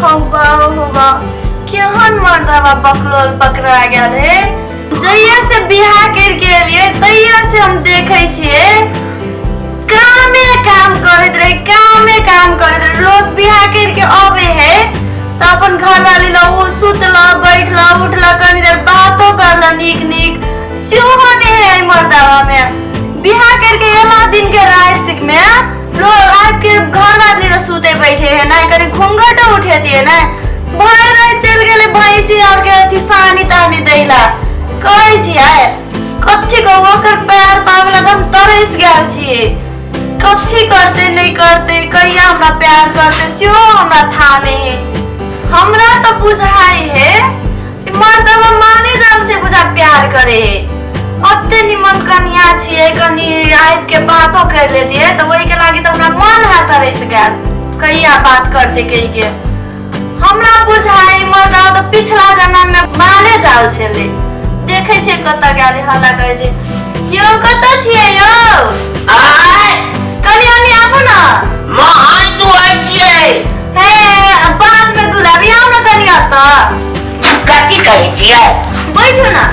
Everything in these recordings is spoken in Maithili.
हौबा हौबा केहन मर्दबा बकलोल पकड़ा गेल हे। जहिया से बियाह करके एलियै तहिया से हम देखै छियै कामे काम करैत रहे, कामे काम करैत रहे। लोग बियाह करके अबै है तऽ अपन घरवाली लग ओ सुतल बैठल उठल कनी देर बातो करल नीक नीक, सेहो नहि है एहि मर्दबा में। बियाह करके एला दिन के रात में लोग आके घरवाली लग सुते बैठे है ना, कनी घूंघटो उठेतिए ना। भरि राति चलि गेलै भैंसी आर के अथी सानी तानी दैला। कहै छियै कथी कहू, ओकर पैर पाबैला तऽ हम तरसि गेल छियै। कथी करतै नहि करतै, कहिया हमरा प्यार करतै सेहो हमरा था नहि है। हमरा तऽ बुझाइ है मर्दबा माले जाल से बुझा प्यार करे है। ओते निमन कनिया छियै, कनी आबि के बातो कर लेतियै तऽ ओहिके लागि तऽ हमरा मन है तरसि गेल कहिया बात करतै कहि के। हमरा बुझाइ मर्दबा तऽ पिछला जन्म में माले जाल छलै। देखै छियै कतऽ गेल, हल्ला करै छै। यौ कतऽ छियै यौ? आय कनी अनी आबू ना। माय दुहै छियै। हे बाद में दुलाबी, आउ ना कनी एतऽ। कथी कहै छियै? बैठू ना।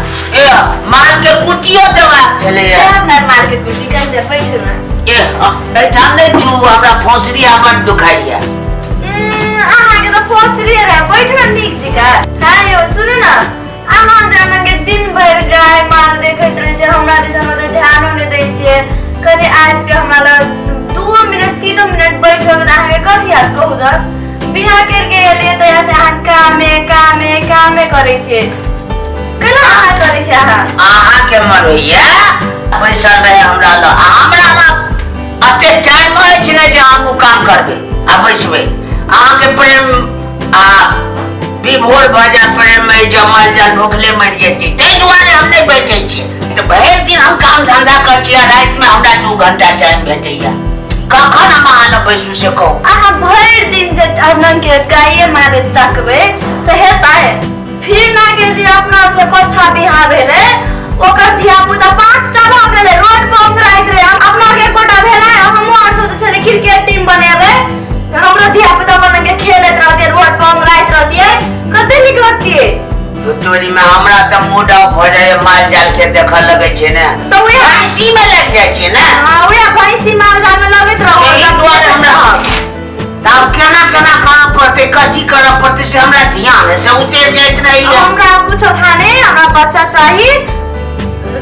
ए माल के कुटियो देबाक छलैया। देब ना माल के कुटी, कनी देर बैठू ना। ए एहिठाम नहि छू, हमरा फोसरी हमर दुखाइया। अहाँके तऽ फोसरी रहे, बैठू ना नीक जकाँ। हँ यौ सुनू ना, अहाँ जनके दिन भरि गाय माल देखैत रहै छै, हमरा दिसन ओते ध्यानो नहि दै छियै। कनी आबि के हमरा लग 2 मिनट 3 मिनट बैठ रहबै तऽ अहाँके कथी हैत कहू तऽ? बियाह करके एलियै तहिया से अहाँ कामे कामे कामे करै छियै, केना अहाँ करै छियै? अहाँ अहाँके मन होइया बैसल रहे हमरा लग, आ हमरा लग एते टाइम अछि नहि जे हम ओ काम करबै आ बैसबै। अहाँके प्रेम आ विभोर भऽ जाय प्रेम में, जमल जल भूखले मरि जेतै, ताहि दुआरे हम नहि बैठै छियै। तऽ भरि दिन हम काम धंधा करै छियै, रातिमे हमरा 2 घंटा टाइम भेटैया, कखन हम अहाँ लग बैसू से कहू? अहाँ भरि दिन जे अनन के गाये मारे तकबै तऽ हेतै? फिर ना के जे अपना से पछा बियाह भेलै ओकर धिया पुता 5टा भऽ गेलै, रोड पर उंघराइत रहै। अपना के एकोटा भेलै? हमहूँ आर सोचै छलियै क्रिकेट टीम बनेबै, हमरो धिया पुता बन के खेलैत रहतियै, रोड पर उंघराइत रहतियै, कते नीक लगतियै। तोरी में हमरा तऽ मूड ऑफ भऽ जाइए, माल जाल के देखऽ लगै छै ने, तऽ वएह भैंसी में लागि जाइ छै ने। हाँ वएह भैंसी माल जाल में लगैत रहू। एहि दुआरे हमरा तऽ आब केना केना करऽ पड़तै, कथी करऽ पड़तै से हमरा ध्यान है से उतरि जाइत रहैया। हमरा कुछो था नहीं, हमरा बच्चा चाही,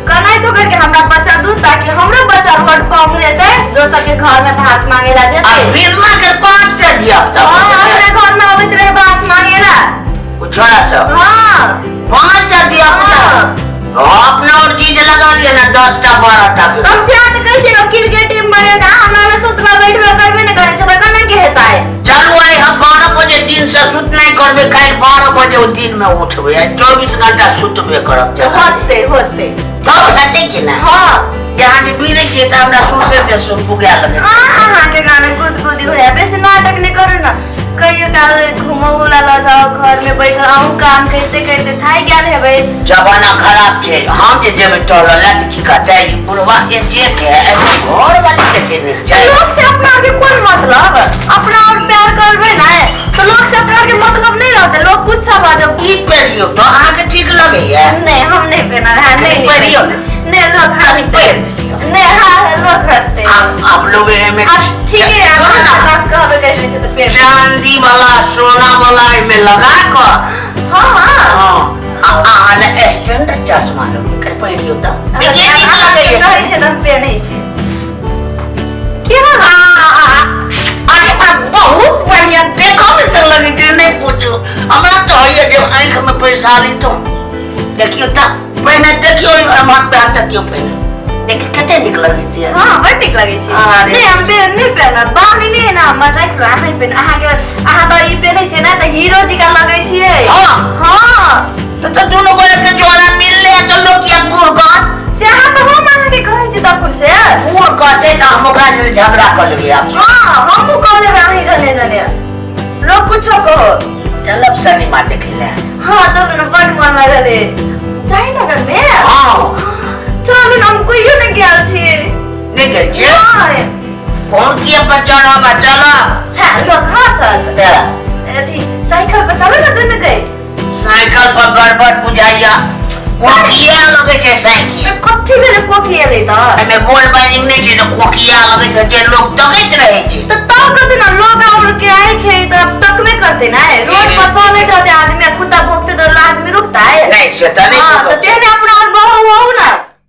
कनाहितो करके हमरा बच्चा दू ताकि हमरो बच्चा रोड पर उंघरेतै, दोसर के घर में भात मांगे ला आ जेतै। फिल्मा के 5टा धिया पुता हाँ भऽ गेलै। अपना घर में अबैत रहे भात मांगे ला ओ छोड़ा सब हाँ 5टा धिया पुता। अपना और चीज लगा लिया ना 10टा 12टा के। हम से तऽ कहै छियै क्रिकेट टीम बनेतै, हमरा मे सोचला बैठबे करबे नहि करै छै तऽ केना के हेतै? चलू आइ हम 12 बजे दिन से सुत नहीं करबै, काल्हि 12 बजे ओ दिन में उठबै आ 24 घंटा सुतबे करब। होतै होतै तब हेतै कि ना? हाँ यहाँ जे बिरै छियै तऽ हमरा सौंसे देह सुगबुगाए लगै। अहाँके गाना गुदगुदी होइया, बेसी नाटक नहि करू ना। कहियो काल घुमहु ला लऽ जाउ, घर में बैठल अहूँ काम करिते करिते थाकि गेल हेबै। जमाना खराब छै, हम जे जेबै टहलऽ ला तऽ की कहतै ई बुढ़वा के जे के घर वाली कते नीक छै। लोक से अपना के कोन मतलब? अपना और प्यार करबै ने तऽ लोक से अपना के मतलब नहि रहतै, लोक कुछ बाजब। ई पहिरियौ तऽ अहाँके ठीक लगैया? नहि हम नहि पहिनब। हाँ नहि पहिरियौ ने। नहि लोक खाली हँसतै। पहिर लियौ। नहि हाँ लोक हँसतै। आप लोग एहिमे ठीक है, सुनू ना। बात कहबे करै छै तऽ पेड़ चांदी वाला सोना वाला एहिमे लगा कऽ। हाँ हाँ हाँ अहाँ लए स्टैंडर्ड चश्मा लेबै, कनि पहिरियौ तऽ देखियै नीक लगैया। कहै छै तऽ हम पेन्है छी। केहन? अरे बा, बहुत बढ़िया देखऽ मे से लगै छै, नहि पूछू। हमरा तऽ होइया जे आँखि मे पैसा ली तो देखियौ तऽ पहिने देखियौ एम्हर पे देखियौ पहिने देखियौ कते नीक लगै छै। हाँ बड़ नीक लगै छै। अरे। नहि हम नहि पहिनब, बानी नहि ने हमर राखि लो, अहाँ पहिन। अहाँके अहाँ तऽ ई पहिनै छियै ने तऽ हीरो जकाँ लगै छियै। हाँ। हाँ तऽ दुनू गोटे के जोड़ा मिलले तऽ लोक किया बूढ़ कहत? से अहाँ तऽ हम अहाँके कहै छी तखन से बूढ़ कहतै तऽ हम ओकरा जरे झगड़ा कऽ लेबै आब। हाँ हमहूँ कह लेबै अहीं जने जने, लोक कुछो कहो। चलब सिनेमा देखै लए। हाँ चलू ने, बड़ मन लागल है जयनगर में। हाँ चलू ने, हम कहियो नहि गेल छियै। नहि गेल छियै? नहि। कोन किया पर चढ़ब आ चलब। हाँ लोक हँसत। तऽ अथी साइकिल बुझाइया कोकिया लगै छै साइकिल। तऽ कथी भेलै कोकिएलै तऽ? एहिमे बोल बाजिंग नहि छै तऽ कोकिया लगैत छै जे लोक तकैत रहै छै। तऽ तब कथी ने लोग और के आँखि है तऽ अब तकबे करते ना। रोड पर चलैत रहते आदमी आ कुत्ता भौंकते तऽ आदमी रुकता है? नहि, से तऽ नहि। हाँ, तऽ रुकत। तेहने अपना और बहु हो ना।